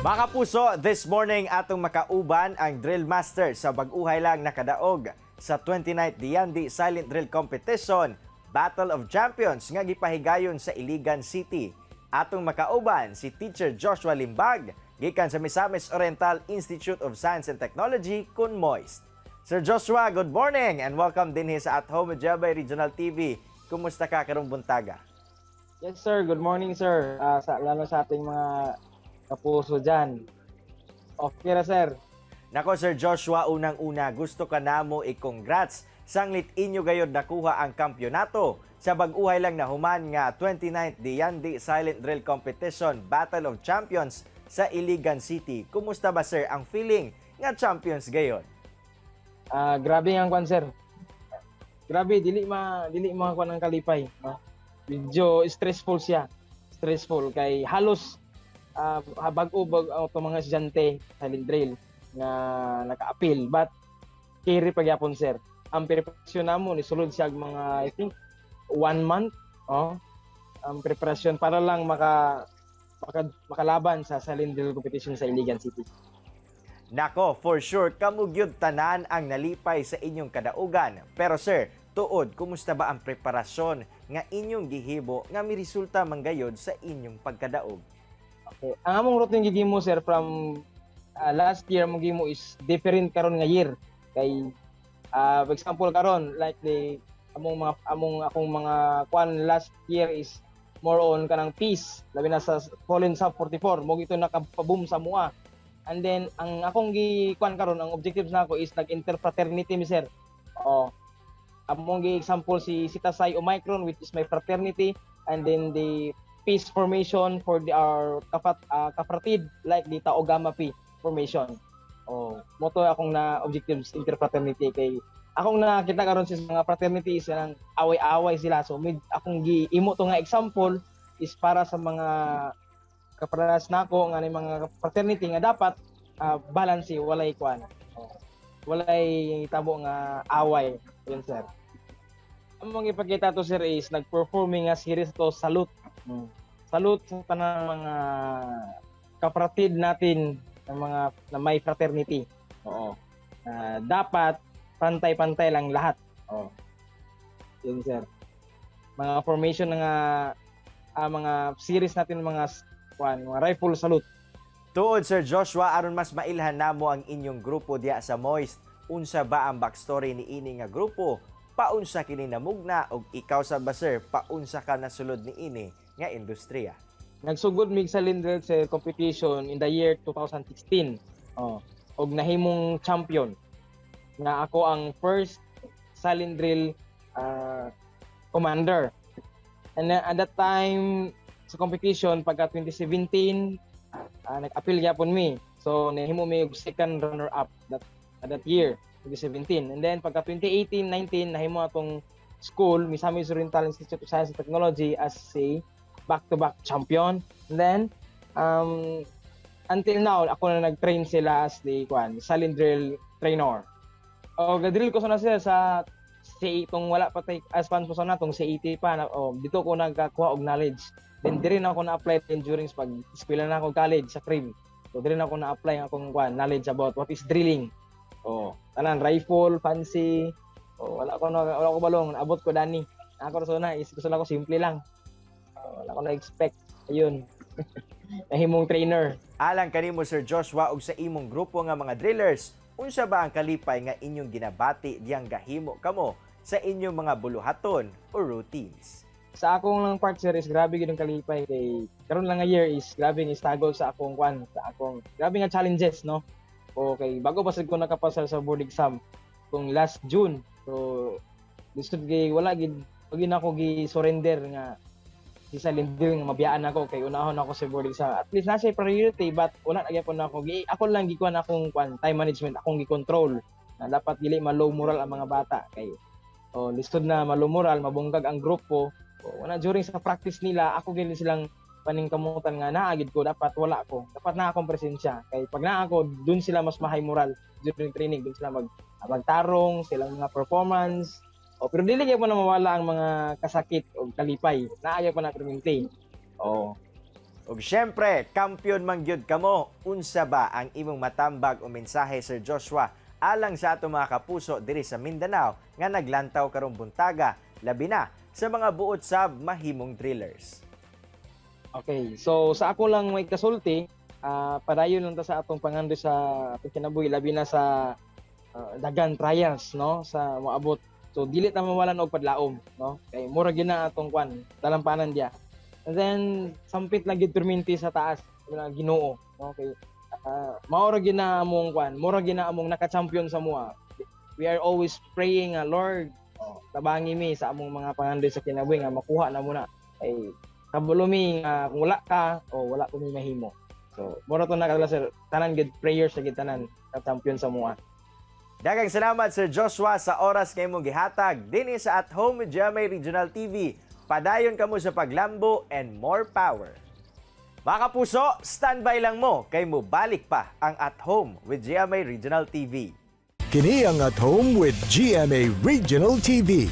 Mga kapuso, this morning atong makauban ang drill master sa bag-uhay lang nakadaog sa 29th Diyandi Silent Drill Competition Battle of Champions nga gipahigayon sa Iligan City. Atong makauban si Teacher Joshua Limbag gikan sa Misamis Oriental Institute of Science and Technology kun MOIST. Sir Joshua, good morning and welcome dinhi sa At Home with Jabay Regional TV. Kumusta ka karong buntaga? Yes, sir. Good morning, sir. Lalo sa ating mga kapuso dyan. Okay ra, sir. Nako, Sir Joshua, unang-una gusto ka namo i-congrats sanglit inyo gayod nakuha ang kampyonato sa bag-uhay lang nahuman nga 29th Diyandi Silent Drill Competition Battle of Champions sa Iligan City. Kumusta ba, sir, ang feeling nga champions gayon? Grabe ang kwan, sir. Grabe, dili ma kwan ang kalipay, no? Medyo stressful siya. Stressful kay halos bag-o bag ang itong mga estudyante silent drill nga naka-appeal, but carry pagyapon, sir. Ang preparasyon namo ni sulod siya og mga, I think, one month, oh. Ang preparasyon para lang makalaban sa silent drill competition sa Iligan City. Nako, for sure, kamo gyud tanan ang nalipay sa inyong kadaugan. Pero sir, tuod, kumusta ba ang preparasyon nga inyong gihibo nga miresulta man gayod sa inyong pagkadaog? Okay. Ang among routine gihimo, sir, from last year mo gihimo is different karon nga year. Kay for example karon, like the among mga among akong mga kwan last year is more on kanang peace, labi na sa Fallen Sub 44 mo gito nakapaboom sa mua. And then ang akong gi kwan karon, ang objectives nako is nag interfraternity mi, sir. Oh. Among gi example si Zeta Psi Omicron, which is my fraternity, and then the peace formation for the our kapatid like the Tau Gamma Phi formation. Oh, mo to akong na objectives, interfraternity, kay akong nakita karon sa mga fraternity is nang away-away sila. So mid akong gi imo to nga example is para sa mga kaparas nako nga ni mga fraternity nga dapat balance, walay kwan. Oh, walay tabo nga away yun, sir. Ang mga ipakita to, sir, is nag-performing nga series to, salute. Salute sa tanang mga kapatid natin ng mga na may fraternity. Oo. Dapat pantay-pantay lang lahat. Oo. Yun, sir. Mga formation nga mga series natin, mga kwan, mga rifle salute. Tuod, Sir Joshua, aron mas mailhan namo ang inyong grupo diya sa Moist, unsa ba ang backstory ni ini nga grupo? Paunsa kini namugna og ikaw sa ba, sir, paunsa ka nasulod ni ini nga industriya? Nagsugod mig sa Lindel sa competition in the year 2016. Oh, og nahimong champion. Nga ako ang first silent drill commander. And then, at that time sa competition pagka 2017, nag-appeal gyapon mi. So nahimo mi og second runner up that year, 2017. And then pagka 2018-19, nahimo atong school, Misamis Oriental Institute of Science and Technology, as a back-to-back champion. And then until now ako na nag-train sila as the kwan, silent drill trainer. O ga-drill ko sana sila sa C itong wala pa tay as pan po sana tong C80 pa na, oh, dito ko nagkakuha og knowledge. Then diri na ako na-apply din during pag eskwela na ako college sa CRIM. So diri na ako na-apply ang akong kwan, knowledge about what is drilling. Oh, tanan, rifle, fancy. Oh, wala ko balong abot ko dani. Ako ra na is gusto lang ko simple lang. Oh, wala ko na expect. Ayun. Nahimong trainer. Alang kanimo, Sir Joshua, ug sa imong grupo nga mga drillers, unsa ba ang kalipay nga inyong ginabati diyang gahimo kamo sa inyong mga buluhaton o routines? Sa akong lang part, sir, is grabe gid ang kalipay kay karon lang nga year is grabe nga struggle sa akong kwan, sa akong grabe nga challenges, no. Okay, bago pa sad ko nakapasar sa board exam kung last June. So lisod kay wala gid wag gid ako gi surrender nga si sa drill nga mabiyaan ako kay unahon ako sa board exam. At least nasa priority, but wala na gyapon ako gi ako lang gikuan akong kwan, time management akong gi-control na dapat dili ma-low moral ang mga bata kay oh, lisod na ma-low moral, mabungkag ang grupo. O, wala during sa practice nila, ako gid silang paningkamutan nga naa gid ko, dapat wala ko. Dapat na akong presensya kay pag naa ako, dun sila mas ma-high moral during training, dun sila magtarong silang mga performance. O pero dili gyud na mawala ang mga kasakit o kalipay. Naa gyud pa na permente. O Ug syempre, kampiyon man gyud kamo. Unsa ba ang imong matambag o mensahe, Sir Joshua, alang sa atong mga kapuso diri sa Mindanao nga naglantaw karong buntaga, labi na sa mga buot sab mahimong drillers? Okay, so sa ako lang may kasulti, padayon lang ta sa atong pangandoy sa atong kinabuhi, labi na sa dagan trials, no, sa moabot. So dili ta mawalan og padlaom, no? Kay mura gyud na atong kwan, talampanan diya. And then sampit lang gyud perminti sa taas na Ginoo, no? Kay mao ra gyud na among kwan, mura gyud na among naka-champion sa mua. We are always praying nga, "Lord, oh, tabangi mi sa among mga pangandoy sa kinabuhi nga makuha na mo na." Kay kabalo mi nga kung wala ka o wala ko mi mahimo. So, mura to na kadala, sir, tanan gid prayers sa gid tanan ka champion sa mua. Daghang salamat, Sir Joshua, sa oras nga imong gihatag dinhi sa At Home with GMA Regional TV. Padayon kamo sa paglambo and more power. Mga kapuso, standby lang mo kay mobalik pa ang At Home with GMA Regional TV. Kini ang At Home with GMA Regional TV.